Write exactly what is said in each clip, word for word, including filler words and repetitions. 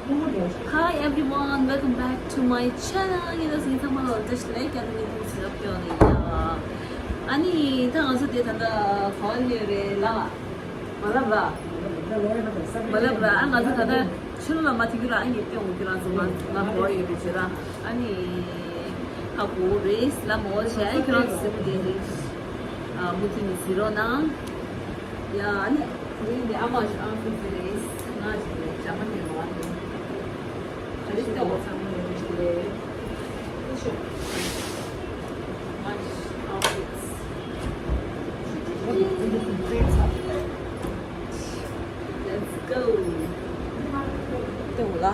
Hi everyone, welcome back to my channel. ཡིན་ན་སིང་ཚང་མ་ལ་བཀྲ་ཤིས་བདེ་ལེགས། ཀྱང་ནི་ཐུགས་སུ་རབ་ཡོང་ནི་ཡ། ཨ་ནི་ད་ང་ཚོ་དེ་ད་ལྟ་ག་པར་ཡོད་རེད་ལ། མ་ལབ་ར། མ་ལབ་ར། ཨ་ང་ཚོ་ད་ལྟ་ཕྱི་ལོགས་ལ་མ་ཐིག་ར། ཨ་ཡེ་སྐྱོང་གི་རང་ཚོ་མ་ང་ག་པར་ཡོད་རེད་ཟེར་ར། ཨ་ནི་ཧ་གོ་རེད་ལ། མོ་བྱས། ཨ་ཁྱོད་རང་ཚོ་སེམས་བདེ་རེད། ཨ་མུ་མཐུད་ནས་གཟིགས་རོགས་གནང་། ཡ་ཨ་ནི། ཁོ་རང་གི་ཨ་མ་ཞིག་ཨང་ཀི་ཟེར་རེད། ང་ཞིག་རེད། ཇ་མ་ཉོས་མ་རེད། ཨ་ནི་ལྟ་བ་ཚང་མ་ཉོས་ཞིག་རེད། ཨེ་ཤོ། ང་ཞིག་ཨང་ཀི། Let's go. ལྟ་བུ་ལ། ཨོ་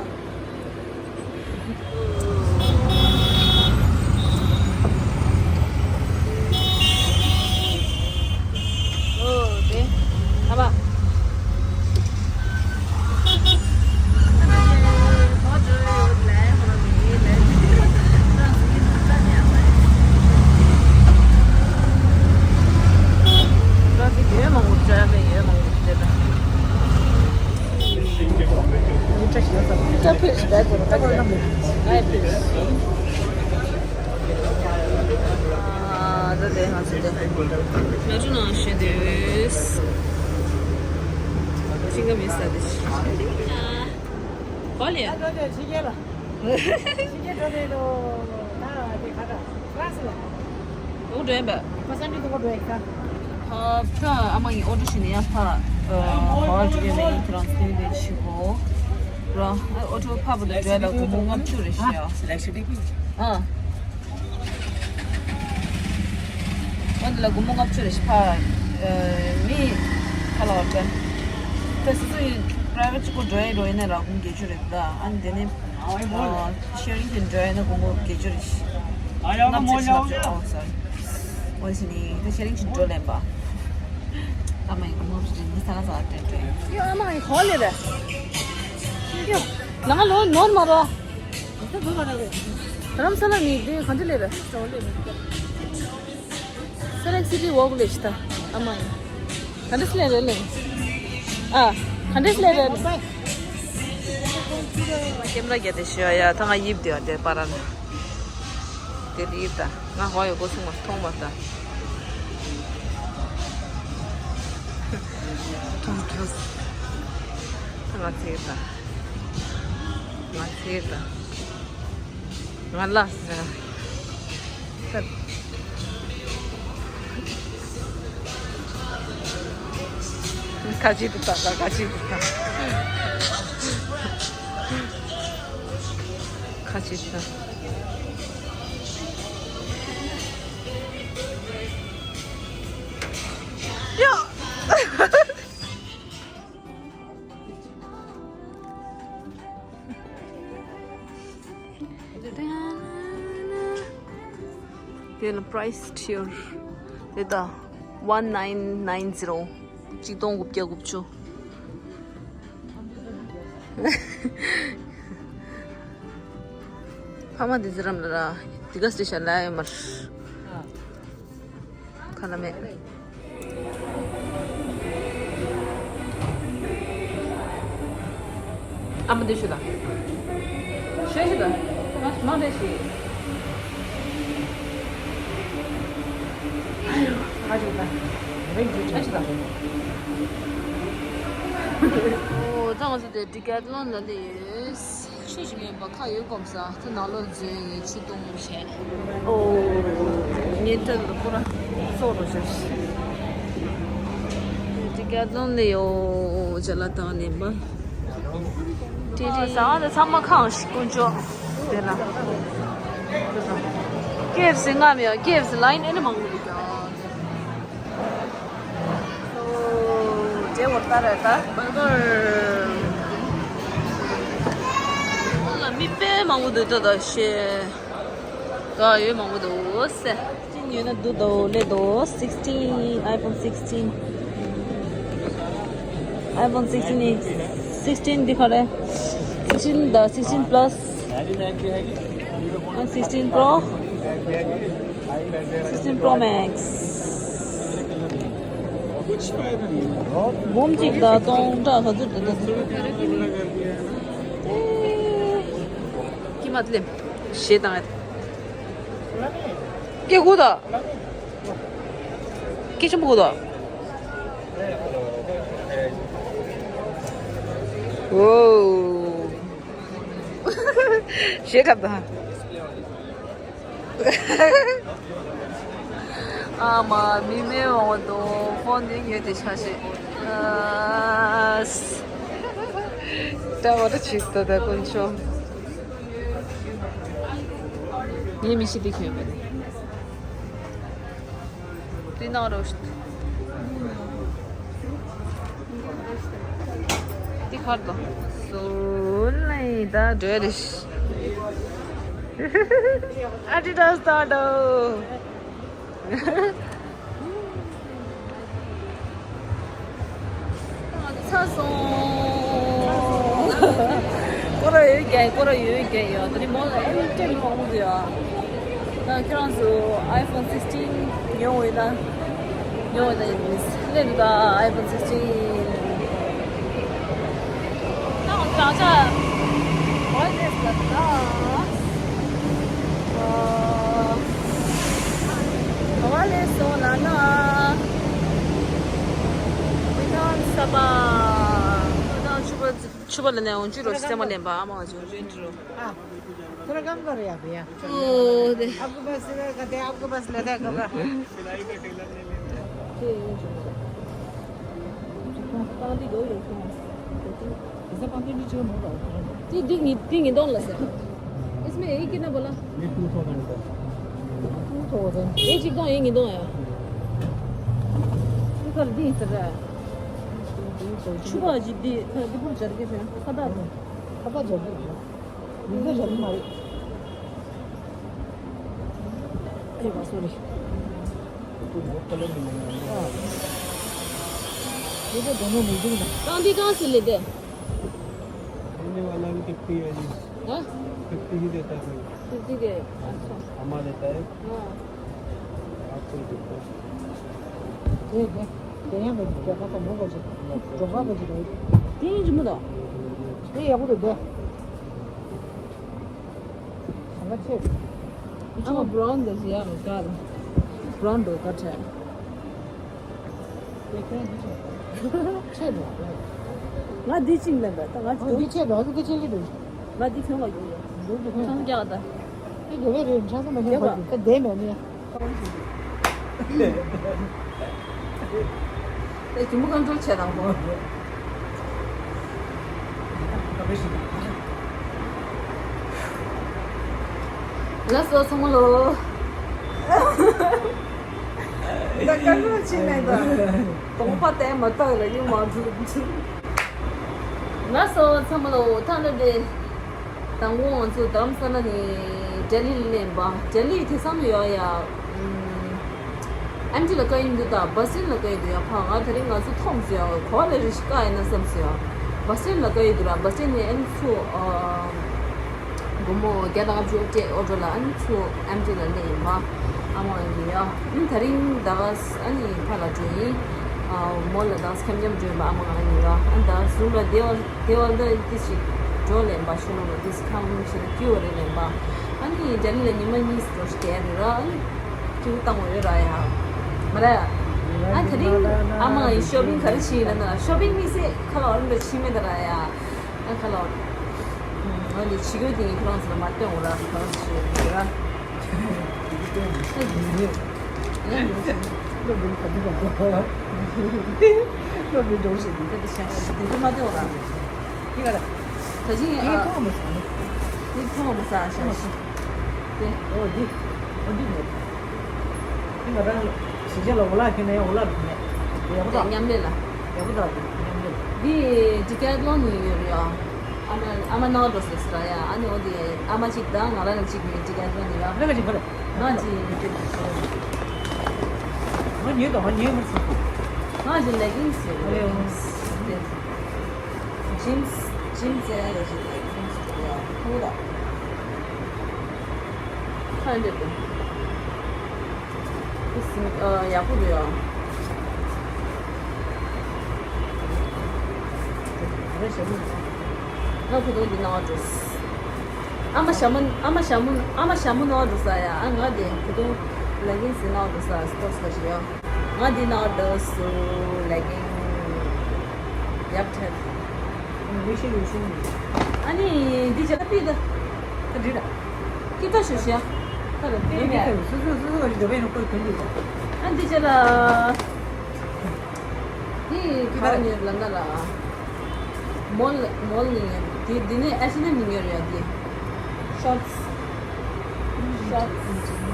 ལེ། ཕ་གི་འགྲོ་ཡིན་པས། ཕ་ས་འདི་ཐོག་འགྲོ་ཡིན་ཁ། ཕ་ཕ་ཨ་མ་ཡིན་ཨོ་ཊོ་ཞིག་ནས་ཡར་ཕར་ཨ་ག་པར་འགྲོ་ཡིན་མིན་ཁྱེད་རང་སྟོན་དེ་བྱེད་དགོས་ར། ཨོ་ཊོ་ཕར་བུད་དུ་འགྲོ་ཡ་ལ་སྒོར་མོ་ལྔ་བཅུ་རེད་ཤག་ཨ། ཨོ་འདི་ལ་སྒོར་མོ་ལྔ་བཅུ་རེད་ཤག་ཕར་ཨ་མི་ཁ་ལ་བ་དྲན། ད་སོ་སོ་ཡི་པ་རའི་ཝེ་ཊི་གཅིག་པོ་འགྲོ་ཡ་འགྲོ་ཡིན་ན་ར་སྒོར་མོ་བརྒྱད་ཅུ་རེད་ད། ཨ་ནི་དེ་ནས་ཨ། ཤེ་རིང་གི་འགྲོ་ཡ་ན་སྒོར་མོ་བརྒྱད་ཅུ་རེད། ལྔ་བཅུ་ལྔ་བཅུ། ཨོ་སོ་རི། འོ་ཟིན་ནི་ད་ཤེ་རིང་གི་འགྲོ་ལེན་པ། ཨ་མ་ཡི་སྒོར་མོ་བཅུ་དེ་ནི་ས་ལ་ས་ལ་སྤྲད་སྤྲད། ཡོ་ཨ་མ་ཡི་གོ་ལེ་རེད། ཡོ། ལ་ང་ལོ་ནོར་མ་རོ། རྡ་རམ་ས་ལ་ནི་དེ་ག་འདྲ་ལེ་རེད། ས་ལ་ལེ་རེད། སེ་ལེག་སི་ཊི་ཝོག་ལས་ཤི་ད། ཨ་མ་ཡིན། ག་འདྲ་སི་ལེ་རེད་ལེ། ཨ། ག་འདྲ་སི་ལེ་རེད་ལེ། ཀེམ་ར་རྒྱ་དེ་ཤི་ཡ། ད་ང་ཡིབ་དེ་བ་དེ་པ་ར་ན། དེ་དེ་ཡིབ་ད། ང་ཧོ་ཡོ་གོ་སུང་མ་ཐོང་མ་ད། ཐོང་ཐོང་། ད་ང་ཚེ་ད། ང་ཚེ་ད། ང་ལ་ཟེར། ཁ་ཅིག་ཏུ་ལྟ། ཁ་ཅིག་ཏུ་ལྟ། ཁ་ཅིག་ཏུ་ལྟ། ཡ། དེ་ལ་པ་རའི་སི་ཊི་ཡར་དེ་ད་one nine nine zero། གཅིག་སྟོང་དགུ་བརྒྱ་དགུ་བཅུ། ཕ་མ་དེ་ཚེ་རམ་ལ་ར་དེ་ག་སི་ཊེ་ཤན་ལ་ཡོད་མར། ཁ་ལ་མེད། ཨ་མ་འདི་ཞུ་ད། ཞེ་ཞུ་ད། ང་མ་འདྲེ་ཞིག་ཨ་ཡོ། ཨ་ཞུ་ད། རེད་ཞུ་ད། ཨོ་ད་ང་ཚོ་དེ་ཌི་ཀེ་ཐ་ལོན་ལ་སླེབས་ཡོད། ཆུ་ཞིག་ཡོད་པ་ཁ་ཡོད་གོམས་ས་དེ་ནང་ལོགས་འཛུལ་ཡོད། ཆུ་བཏུང་བྱས། ཨོ། ཉེ་འཁྲིས་ལ་ཁོ་ར་སོགས་རོ་ཞབས། ཌི་ཀེ་ཐ་ལོན་ལ་ཡོད་ཅ་ལག་བཏང་ནས་པ། ཏི་ཏི། ཟ་བ་དེ་ཚང་མ་ཁང་ཞིག་དཀོན་མཆོག་དེ་ལ། ཀེ་ཨེཕ་སི་ལྔ་མེད། ཀེ་ཨེཕ་སི་ལ་ཡིན་ཨེ་ནི་མང་པོ་འདུག་ཀྱང་། ཨོ། དེ་འོ་ད་རེད་ད། བར་གར། ཨོ་ལ་མི་དཔེ་མང་པོ་འདུག་ད་ད་ཤེ། ད་ཡོད་མང་པོ་འདུག་ཟེ། ཅི་ཉོས་ན་འདུག་ད་ལེ་ད། sixteen, iPhone sixteen, iPhone sixteen is sixteen འདི་ག་རེ། sixteen ད་sixteen plus, sixteen Pro, sixteen Pro Max. འབུམ་གཅིག་དང་སྟོང་ཕྲག་ག་ཚོད་འདུག་ད། མ་ལེམ། ཞེས་དང་། སྐད་གོ་ད། སྐད་ཆེན་པོ་གོ་ད། ཨོ། ཞེས་གབ་ད། ཨ་མ་མི་མེད་འོང་དོ་ཧོན་ནི་ཉོས་ཏེ་ཆ་ཤེས། ཨ། ད་བར་ཆིག་ཏུ་ད་དཀོན་མཆོག་ངའི་མི་ཤི་དེ་ཁྱོད་མེད། དེ་ནང་རོ་ཤི། དེ་ཁར་དོ། སོ་ལེ་ད་འདྲེ་རེ་ཤི། ཨ་ཏི་ཏ་སི་ད་དོ། ཚར་སོང་། ཁོ་ར་ཡོད་རྒྱ་ཡིན། ཁོ་ར་ཡོད་རྒྱ་ཡོད། དེ་རིང་མོ་ལ་ཨེམ་ཏྲེ་མི་མང་པོ་འདུག་ཡ། ད་ཁྱེད་རང་ཚོ་iPhone sixteen ཉོ་འོས་ན། ཉོ་འོས་ན་ཡིན་མིན་སླེབས་འདུག་ད་iPhone sixteen། ད་ང་ཚོ་རང་ཅག་ཝལ་ལེས་ལ་ད། ཝལ་ལེས་སོང་ན་ན། མི་ཐང་ས་པ། ད་ཆུ་པ་ཆུ་པ་ལ་ནས་འོང་ཆུ་རོ་སེ་མ་ལེན་པ་ཨ་མ་ང་ཚོ་རེད་འགྲོ། ཨ། थोड़ा कम करो यहाँ पे, यहाँ। ओ, दे। आपके पास है, कहते हैं, आपके पास लेता है कमरा। ऐसा पानी नीचे में होगा। जी, दी नहीं, दी नहीं, दोनों से। इसमें एक ही ना बोला। ये two thousand का। Two thousand। ये चीज़ तो ये नहीं दो यार। ये कर दी सर। छुआ जी दी, कर दी, बोल चढ़ के थे। खदा। खदा जल्दी। ཡིན་ན་རབ་མ་རེད། ཨེ་མ་སོ་རེད། ཡིན་ན་དོ་ནོ་མི་འདུག་ན། ཀང་འདི་ཀང་སི་ལེ་དེ། लेने वाला भी कितनी है जी? हाँ? कितनी ही देता है? कितनी दे? अच्छा। हमारा देता है। हाँ। आपको ही देता है। ये, ये, ये यहाँ पे क्या पता, वो बजे, जो का बजे रही। तीन जुमला। ये, ये, ये। ये, ये, वो तो दे। ང་ཚོས། ཨ་མ་བྷ་རའུན་འདི་ཡང་དགའ། བྷ་རའུན་འདི་དགའ་ཆེ། ཆེ་འདུག་ང་འདི་ཅིག་ལེན་པ་ད་ང་ཨ་འདི་ཆེ་འདུག་ཨ་འདི་ཆེ་གི་འདུག་ང་འདི་ཁྱོད་ལ་ཡོད་ཡོད། འདུག་འདུག་ཁྱོད་ཚང་རྒྱག་ད། དེ་དགེ་བའི་རེད་ཆང་ས་མ་ཤེས་པ་ད་བསྡད་མེད་ནི། ཨེ་ཁྱིམ་པུ་ཁམས་ཁྲོ་ཆེ་དང་པོ། ལགས་སོ་ཚང་མ་ལོ། ད་ཁམས་ཁྲོ་ཆེ་ནས་ད། གདོང་པ་བལྟས་མ་ཐག་ལ་ཡིན་མ་འདུག་ལགས་སོ་ཚང་མ་ལོ་ཐང་ལ་དེ། དང་པོ་ང་ཚོ་རྡ་རམ་ས་ལ་ནས་ལྡི་ལི་ལ་སླེབས་པ། ལྡི་ལི་དེང་སང་ཡོད་ཡ། ཨེམ་ཊི་ལ་བཀག་ཡིན་འདུག་ད་བྷ་སི་ཊན་ལ་བཀག་ཡིན་འདུག་ཡ། ཕ་ང་དེ་རིང་ང་ཚོ་མཐོང་སོང་ཡ། གོ་བ་ལ་རི་ཤི་བཀག་ཡིན་ན་བསམ་སོང་ཡ། བྷ་སི་ཊན་ལ་བཀག་ཡིན་འདུག་ར། བྷ་སི་ཊན་ནས་ཨེམ་ཚོ་དགོང་མོ་བརྒྱ་དང་ལྔ་བཅུ་ཨོ་ཊོ་ལ་ཨེམ་ཚོ་ཨེམ་ཊི་ལ་སླེབས་ཡིན་པ། ཨ་མ་ཡིན་ཡ། ཨ་ནི་དེ་རིང་ད་ག་ཨ་ནི་ཕ་ལ་འགྲོ་ཡིན། མོ་ལ་ད་ག་ཁྱམ་ཁྱམ་འགྲོ་ཡིན་པ་ཨ་མ་ང་ཡིན་ཡ། ཨ་ནི་ད་ག་ཟུར་ལ་བདེ་བ། དེ་བར་དུ་ཏི་ཞིག་འགྲོ་ལེན་པ་ཤུ་ནོ་ལ་ཏི་སི་ཁང་ཞིག་སྐྱིད་པ་རེད་ལེན་པ། ཨ་ནི་ལྡི་ལི་ལ་ཉི་མ་གཉིས་འགྲོ་ཞིག་བསྡད་རེད་ར། ཨ་ནི་སྐྱིད་པོ་བཏང་བ་ཡོད་ར་ཡ། མ་ར། ཨ་དེ་རིང་ཨ་མ་ཡི་ཤོ་པིང་ག་རེ་བྱས་ཡིན་ན། ཤོ་པིང་དམིགས་བསལ་ཁ་ལོ་རིམ་པ་བྱས་མེད་ད་ར་ཡ། ཨ་ཁ་ལོ། ཨ་ནི་བྱེད་དགོས་དེ་ཡིན་ཁོ་རང་ཚོ་ལ་མ་སྟོན་འོ་ར་ཁོ་རང་ཚོ་བྱེད་ཡོད་ར། འདི་ང་རང་གཞིས་ཆགས་ལ་འོ་ལག་ཁྱེར་ནས་འོ་ལག་ལ་ནས་ཡག་པོ་དང་མཉམ་ལས་ལ། ཡག་པོ་དང་མཉམ་ལས་ལ། འདི་ཌི་ཀེ་ཐ་ལོན་ནས་ཡོད་རེད་ཨ། ཨ་མ་ཨ་མ་ནང་འགྲོ་ཟེར་ཟེར་ཡ། ཨ་ནི་འོ་དེ་ཨ་མ་གཅིག་དང་ང་རང་གཅིག་ནས་ཌི་ཀེ་ཐ་ལོན་ནས་ཡོད། ལས་ཀ་ཅིག་ག་རེ། ང་ཅིག་ཡིན་གྱི། ང་ཉོས་དང་ང་ཉོས་མ་སོང་། ང་ཅིག་ལེ་གིང་སི་ཡོད་རེད། ཨ་ལེ་འོང་། དེ། ཇིམ་ཇིམ་ཟེར་ཡ་ཞིག་ལེ་གིང་སི་ཡོད་ཡ། ཁོ་ལ། ཁ་འདྲ་པོ། ཨ་ཡག་པོ་རེད་ཡ། རེད་ཤག་ང་ཁོ་ཐོག་འདི་ནང་འགྲོ། ཨ་མ་ཞྭ་མོ། ཨ་མ་ཞྭ་མོ། ཨ་མ་ཞྭ་མོ་ནོར་འགྲོ་ས་ཡ། ཨ་ང་དེ་ཁུ་ཏུ་ལེ་གིན་སི་ནོར་འགྲོ་ས་སི་པོར་སི་ཁ་ཤི་ཡ། ང་འདི་ནང་འདྲ་སུ་ལེ་གིན་ཡབ་ཐེབ། ཨ་ནི་འདི་ཅག་པི་ད་ད་འདི་ར་ཀི་ད་ཤུ་ཤ་ད་ར་པི་ཡ། སུ་སུ་སུ་སུ་འདི་བེ་ནོ་ཀོ་ཀོ་འདི་ད། ཨ་འདི་ཅག་ལ་འདི་ཁ་ཉོས་ལ་ན་ལ། མོལ་མོལ་ནི་ཡོད། དེ་དེ་ནས་ཨེ་ཤི་ནམ་ནི་ཡོད་རེད་དེ། ཤོར་ཊི་སི། ཤོར་ཊི་སི།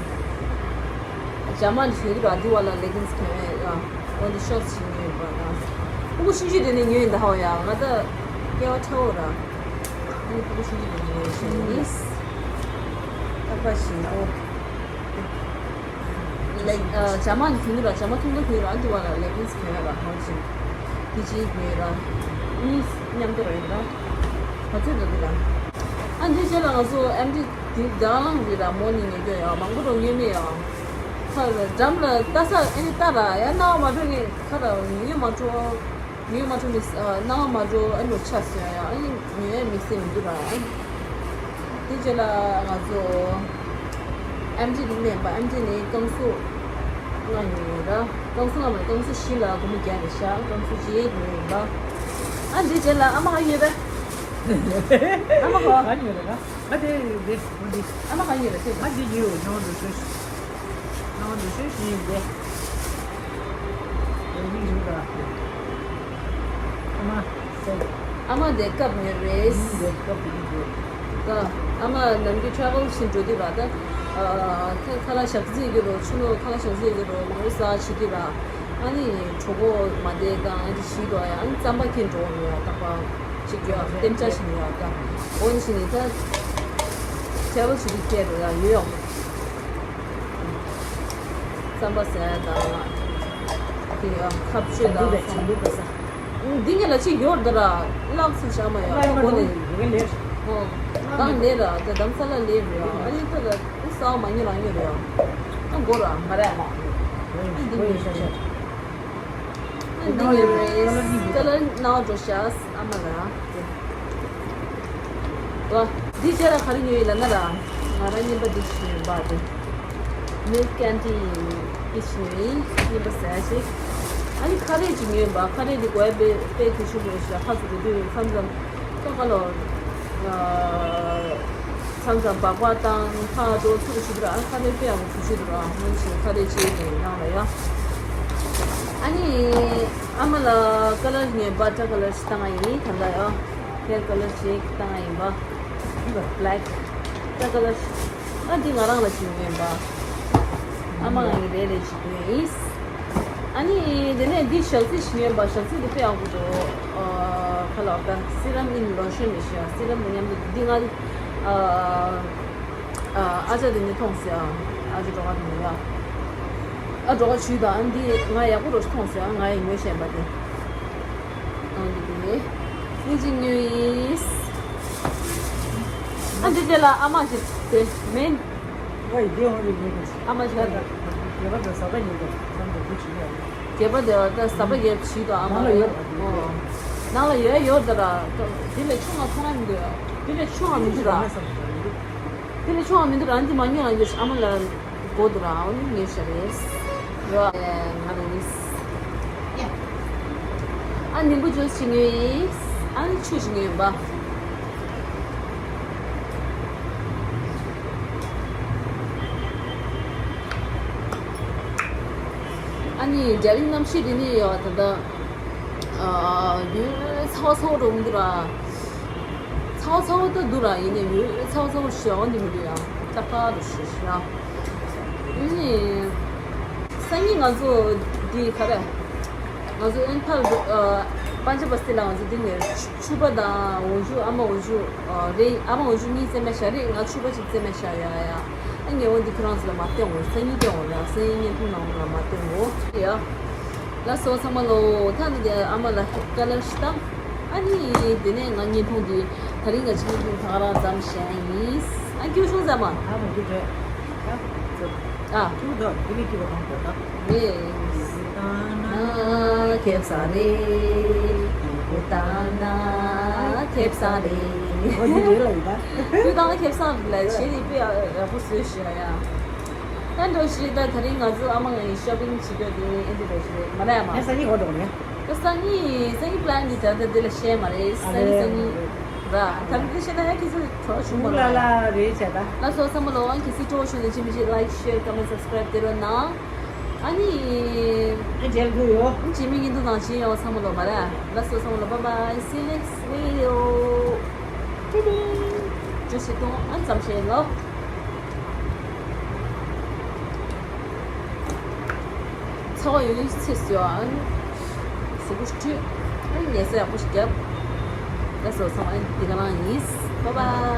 ཇ་མ་ནི་ཞུ་གི་ར་དེ་བ་ལ་ལེ་གིན་སི་གྱོན་ཡོད་ར། འོ་འདི་ཤོར་ཊི་སི་ཞིག་ཉོས་ཡོད་པ་ར། ཕྲུ་གུ་ཆུང་ཆུང་དེ་ནས་ཉོས་ཡོད་ད་ཧོ་ཡ། ང་ད་སྐྱེ་བ་ཁྲ་བོ་ར། ཨ་ནི་ཕྲུ་གུ་ཆུང་ཆུང་དེ་ནས་ཉོས་ཡོད་ཤེས་ནི། ཨ་ཕ་ཞིག་ཨོ། ལེག་ཨ་ཇ་མ་གྱོན་ར། ཇ་མ་ཐུང་ཐུང་གྱོན་ར། འདི་བ་ལ་ལེ་གིན་སི་གྱོན་ར། ཧོན་ཅིང་འདི་ཅིག་གྱོན་ར། གཉིས་མཉམ་དུ་ར་ཡིན་ར། ག་ཚོད་འདུག་འདི་ར། ཨ་འདི་རྗེས་ལ་ང་ཚོ་ཨེམ་ཌི་འདི་དང་བླངས་རེད་ར། མོ་ནི་ཉོ་རྒྱུ་ཡ་མང་པོ་རོ་ཉོས་མེད་ཡ། ཁ་འགྲམ་ལ་ལྟ་ས་ཨེ་ནི་ལྟ་ར་ཡ། སྣང་བ་མ་འགྲོ་ངས་ཁ་ར་ཉོ་མ་འགྲོ། ངས་མ་ཐུབ་ནི། ཨ་སྣང་བ་མ་འགྲོ། ཨ་ལོ་ཆ་སོན་ཡ། ཨ་ནི་ཉོ་ཡ་མི་སེམས་མི་འདུག་ར། ཨ་དེ་རྗེས་ལ་ང་ཚོ་ཨེམ་ཌི་ནི་མེད་པ། ཨེམ་ཌི་ནི་རྐང་སུ་ལྔ་ཉོས་ཡོད་ར། རྐང་སུ་ལྔ་མ་རེད། རྐང་སུ་བཞི་ལ་སྒོར་མོ་བརྒྱ་རེད་ཤག་རྐང་སུ་བརྒྱད་ཉོས་ཡོད་པ། ཨ་འདི་རྗེས་ལ་ཨ་མ་ཧ་ཡོད་པས། ཨ་མ་ཧ་ཧ་ཉོས་རེད་ན། ང་དེ་རེད། ང་འདི། ཨ་མ་གང་ཡིན་རེད་ཟེར། ང་འདི་ཉོས་ཡོད། ནང་དུ་ཤོད། ནང་དུ་ཤོད་ཞིག་ཡིན་ཏེ། ཡང་མིག་རིག་ར། ཨ་མ་ཟེར། ཨ་མ་དེ་སྐབས་ཉོས་རེད། ཨ་མ་དེ་སྐབས་ཉོས་རེད། ད་ཨ་མ་ནམ་རྒྱུན་ཊ་རེ་ཝལ་ཕྱིན་འགྲོ་དུས་ར། ད་ཁ་ཁ་ལག་ཞག་རྩི་གི་རོ། ཆུ་ལོ་ཁ་ལག་ཞག་རྩི་གི་རོ། ངོ་ས་བྱེད་དུས་ར། ཨ་ནི་གྲོད་ཁོག་མ་བདེ་དང་ཨ་ནི་ཞིག་འགྲོ་ཡ། ཨ་ནི་རྩམ་པ་ཁྱེར་འགྲོ་ཡ། རྟག་པར་ཅིག་ཡ་ལྟེམ་ཆ་ཞིག་ཡ། ད་འོ་ནི་ཞིག་ནི་ད་ཊ་རེ་ཝལ་ཞིག་གི་ཁྱེར་འགྲོ་ཡ་ཡོད་ཡོང་། རྩམ་པ་ཟ་ཡ་དང་དེ་ཡ་ཁ་བཅོས་དང་། འདི་ངས་ལ་ཅིག་ཡོད་ད་ར། ལག་སུ་བཞག་མ་ཡོད། ཨ་གོ་ནི་ཨོ་གང་ལས་ར། ད་དམ་ས་ལ་ལས་རེད། ཨ་ནི་ད་ལ་ས་མ་ཉོ་རང་ཉོ་རེད། ཨ་གོ་ར་མ་རེད། ཨ་འདི་ཉོས་ཤག་ཨ་འདི་ཉོས་རེད། ཀ་ལར་ནང་འགྲོ་ཤག་ཨ་མ་ལ། ཨ་འདི་རྗེས་ལ་ག་རེ་ཉོས་ཡིན་ལབ་ན་ར། ང་རང་རྔན་པ་འདི་ཞིག་ཉོས་པ་དེ། མིལ་ཀེན་ཌི་འདི་ཞིག་ཉོས་ཡིན། རྔན་པ་ཟ་ཡ་ཞིག་ཨ་ནི་ཁ་རས་ཅིག་ཉོས་ཡིན་པ། ཁ་རས་འདི་དགོས་ཡ་དཔེ་དཔེ་གལ་ཆེན་པོ་རེད་ཤག་ཕར་ཚུར་འགྲོ་དུས་མཚམས་མཚམས་ཁ་ཁ་ལོ། མཚམས་མཚམས་སྦག་སྦག་བཏང་། ཁ་འགྲོ་ཚུར་ཞུ་དུས་ར། ཨ་ཁ་རས་དཔེ་ཡག་པོ་གྱོན་ཤེས་འདུག་ར། ཧོན་ཞིག་ཁ་རས་ཅིག་ནས་ནང་ལ་ཡ། ཨ་ནི་ཨ་མ་ལ་ཀ་ལར་ངས་བྷ་ཊར་ཀ་ལར་ཞིག་བཏང་ཡ་ཡིན། ད་ལྟ་ཡ་ཧེར་ཀ་ལར་ཞིག་བཏང་ཡ་ཡིན་པ། འདི་བ་བྷེ་ལེག་ཀ་ལར་ཞིག་ཨ་འདི་ང་རང་ལ་ཞིག་ཉོས་པ། ཨ་མ་ང་ཡི་རེ་རེ་ཞིག་ཉོས་ཡིན། ཨ་ནི་དེ་ནས་འདི་ཞག་རྩི་ཞིག་ཉོས་པ། ཞག་རྩི་འདི་དཔེ་ཡག་པོ་འདུག་ཨ་ཁ་ལག་ད་སི་རམ་ཨིན་ལོ་ཤན་རེད་ཤག་སི་རམ་དང་མཉམ་དུ་འདི་ང་ཨ་ཨ་ཅག་དེ་ནས་མཐོང་སོང་། ཨ་ཅག་འགྲོ་བ་དེ་ནས་ཡ། ཨ་འགྲོ་བ་ཇུས་དང་། ཨ་འདི་ང་ཡག་པོ་རོ་ཞིག་མཐོང་སོང་། ང་ཡི་ཉོས་བཞིན་པ་དེ། ཨ་འདི་དེ་ནས་འདི་གཅིག་ཉོས་ཡིན། ཨ་འདི་དེ་ལ་ཨ་མ་ཅིག་དེ་མིན། ཨ་མ་ཅིག་ལ། རྒྱས་པར་དེ་བ་ད་ཟ་བ་རྒྱས་བྱིས་དང་ཨ་མ་ལ་ཡོད། ནང་ལ་ཡོད་ཡོད་ད་ར། དེ་ལས་ཆུང་བ་མཐོང་ཡ་མི་འདུག་དེ་ལས་ཆུང་བ་མི་འདུག་ར། དེ་ལས་ཆུང་བ་མི་འདུག་ར། འདི་མ་ཉོས་ང་ཉོས། ཨ་མ་ལ་གོ་འདུག་ར། འོ་ནི་ཉོས་ཤ་རེད། ཡོད་ང་རེད། ཨ་ནིམ་བུ་ཇུས་ཅིག་ཉོས་ཡིན། ཨ་ནི་ཆུ་ཞིག་ཉོས་ཡིན་པ། ཨ་ནི་རྒྱ་རིགས་གནམ་གཤིས་འདི་ནས་ཡོད་ད་ལྟ། ཡུལ་ཚ་བ་ཚ་བོ་འགྲོ་གི་འདུག་ར། ཚ་བ་ཚ་བོ་ད་འདུག་ར། ཡིན་ནའི་ཡུལ་ཚ་བ་ཚ་བོ་ཞེ་པོ་འདི་མི་འདུག་ཡ། ཏག་ཏག་འདུག་ཞེ་ཞེ་ཡ། ཡིན་ནའི་སང་ཉིན་ང་ཚོ་འདི་ག་རེ། ང་ཚོ་ཨིམ་ཕལ་དུ་ཨ་པན་ཇ་བ་སི་ལ་ང་ཚོ་འདི་ནས་ཕྱུ་པ་དང་འོ་ཇུ། ཨ་མ་འོ་ཇུ་ཨ་རེད། ཨ་མ་འོ་ཇུ་གཉིས་བཙས་མ་བཞག་རེད། ང་ཕྱུ་པ་ཅིག་བཙས་མ་བཞག་ཡ་ཡ། ཨ་ཉེ་བོ་འདི་ཁྱོད་རང་ཚོ་ལ་མ་སྟོན་འོ། སང་ཉིན་སྟོན་འོ་ལ། སང་ཉིན་བརྙན་ཐུང་ནང་ལ་མ་སྟོན་འོ་ཡ། ལགས་སོ་ཚང་མ་ལོ། ད་ནི་དེ་ཨ་མ་ལ་ཀ་ལར་ཞིག་བཏང་། ཨ་ནི་དེ་ནས་ང་བརྙན་ཐུང་འདི་ད་རིང་ང་ཅིག་བརྙན་ཐུང་ད་ག་རང་མཚམས་བཞག་ཡིན། ཨ་སྐྱིད་པོ་བྱུང་ཟེར་མ། ཨ་མ་སྐྱིད་བྱུང་། ཨ་ཐུག་ད་དེ་ནས་སྐྱིད་པོ་གང་དགོས་ད། རེད། ད་ན་ཁེབ་ས་རེད། ད་ན་ཁེབས་སང་རེད། ཨོ་ཡིན་རེད་ལ་ཡིན་ད། དུས་དང་ཁེབས་སང་ལ་ཞེ་ནི་དཔེ་ཡག་པོ་བཟོས་ཤག་ཡ། ད་འགྲོ་ཞིག་ད་དེ་རིང་ང་ཚོ་ཨ་མ་ངའི་ཤོ་པིང་བྱེད་རྒྱུ་དེ་ཨེ་འདི་འགྲོ་ཞིག་རེད་མ་རེད་ཨ་མ། ངས་སང་ཉིན་འོ་འགྲོ་ནས། ད་སང་ཉིན་སང་ཉིན་པི་ལན་འདི་ད་ལྟ་འདི་ལ་བཤད་མ་རེད། སང་ཉིན་སང་ཉིན་ར་ད་ལྟ་འདི་བཤད་ན་ཡ་ཁྱེད་ཚོ་གྲོགས་བྱུང་མ་ལ་ལ། ལ་རེད་བྱས་ད། ལགས་སོ་ཚང་མ་ལོ། ཨང་ཁྱེད་ཚོས་སྤྲོ་བོ་བྱུང་ན་ཅི་མི་ཅི་like share comment subscribe དེ་རོ་གནང་། ཨ་ནི། ཨ་མཇལ་རྒྱུ་ཡོད། ཇི་མི་ཉིན་དུ་ནང་ཆེན་ཡོང་ཚང་མ་ལོ་མ་ར། ལགས་སོ་ཚང་མ་ལོ། bye bye, see you next video. ཏི་ཏི། ཇུ་ཤི་ཏོང་ཨ་ཙམ་ཤེས་ལོ། ཚ་བ་ཡོད་ཚེ་སུ་ཨ་ནི་གཟུགས་པོ་བཀྲུས། ཨ་ནི་ཉལ་ས་ཡག་པོ་ཞིག་བརྒྱབ། ལགས་སོ་ཚང་མ་ཨ་ནི་འདི་ག་རང་ཡིན། bye bye.